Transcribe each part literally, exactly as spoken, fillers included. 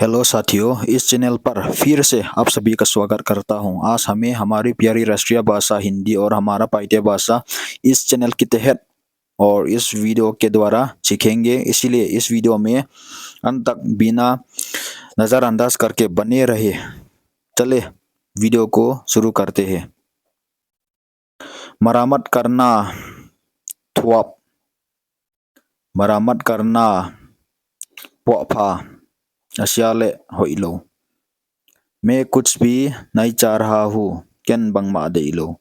हेलो साथियों, इस चैनल पर फिर से आप सभी का स्वागत करता हूं। आज हमें हमारी प्यारी राष्ट्रीय भाषा हिंदी और हमारा पाइते भाषा इस चैनल के तहत और इस वीडियो के द्वारा सीखेंगे, इसीलिए इस वीडियो में अंत तक बिना नज़रअंदाज करके बने रहे। चले, वीडियो को शुरू करते हैं। मरम्मत करना, thuap. मरम्मत करना, puahpha. A sia leh hoihlou. मैं कुछ भी नहीं चाह रहा हूँ, ken bangmah deihlou.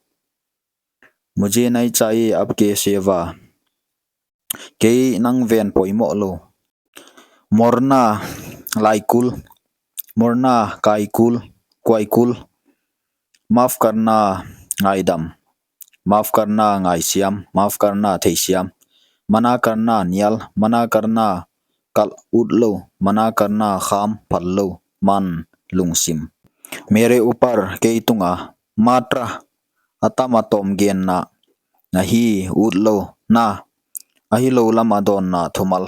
मुझे नहीं चाहिए आपके सेवा. Kei nang ven poimoh lou. मरना, laikul. मरना, kaikul, kuaikul. माफ़ करना, ngaidam. माफ़ करना, ngaisiam. माफ़ करना, theisiam. मना करना, nial. मना करना, kalh utlou. मना करना, kham, phallou. मन, lungsim. मेरे ऊपर, kei tungah. मात्र, a tam a tawm genna. नहीं, utlou. ना, a hilou lam a dawnna thumal.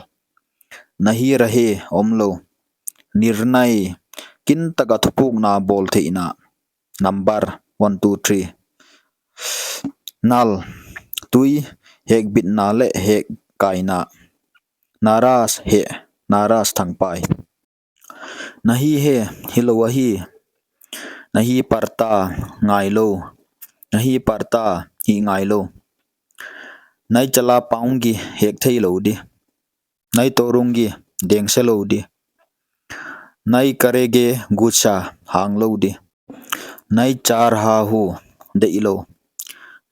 नहीं रहे, omlou. निर्णय, kintak a thupukna bawltheihna. Number, one, two, three. नल, tui, hekbitna leh hekkaina. नाराज़, heh. नाराज़, thangpai. नहीं है, hilou ahi. नहीं पड़ता, ngailou. नहीं पड़ता, hih ngailou. नहीं चला पाऊंगी, hek theilou di. नहीं तोड़ूंगी, deng selou di. नहीं करेंगे, gucha, hanglou di. नहीं चाह रहा हूँ, deihlou.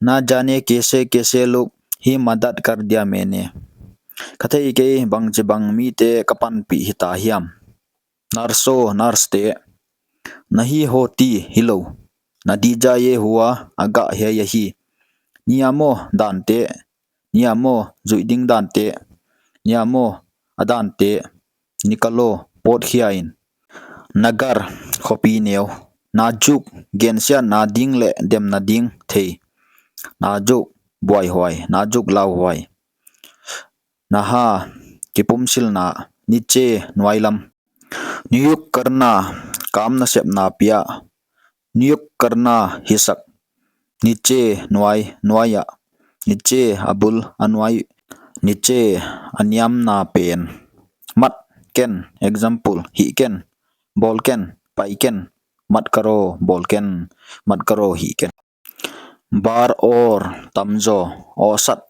ना जाने कैसे कैसे लोग ही मदद कर दिया मैंने. Ka theikei bangchibang mite ka panpih hita hiam. Nurse aw, nurse te. नहीं होती, hilou. नतीजा ये हुआ, a gah hiai ahi. नियम aw, dante. नियम aw, zuih ding dante. नियम aw, a dante. निकालो, pawtkhia in. Nagar, khopi neu. नाज़ुक, gensiatna ding leh demna ding thei. नाज़ुक, buaihuai. नाज़ुक, lauhuai. नहा, kipumsilna. नीचे, nuailam. नियुक्त करना, kam nasepna pia. नियुक्त करना, hisak. नीचे, nuai, nuai ah. नीचे, a bul, a nuai. नीचे, a niamna pen. मत, ken. Example, hih ken. बोल ken, pai ken. मत करो, बोल ken. मत करो, hih ken. बार और, tamzaw. औसत,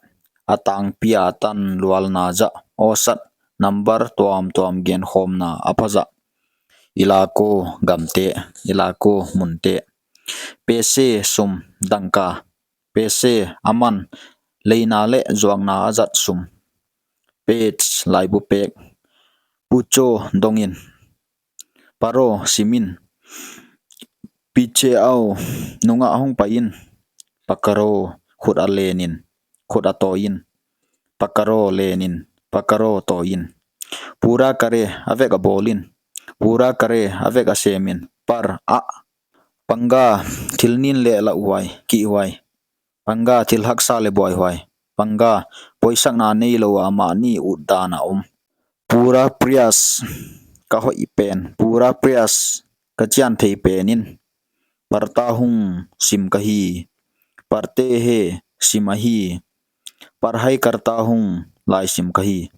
a tangpi a tanlualna zah. औसत, number tuamtuam genkhawmna a pha zah. इलाकों, gamte. इलाकों, munte. पैसे, sum, dangka. पैसे, a man, leina leh zuakna a zat sum. Page, laibu pek. पूछो, dong in. पढ़ो, sim in. पीछे आओ, nungah hong pai in. पकड़ो, khut a len in. Khut a tawi in. पकड़ो, len in. पकड़ो, tawi in. पूरा करें, a vek a bawl in. पूरा करें, a vek a sem in. पर, a. पंगा, thil nin leh lauhuai, kihhuai. पंगा, thil haksa leh buaihuai. पंगा, poisakna neilou a mahni utdan a om. पूरा प्रयास, ka hoih pen. पूरा प्रयास, ka chian thei pen in. पढ़ता हूँ, sim ka hi. पढ़ते हैं, sim ahi. पढ़ाई करता हूँ, laisim ka hi.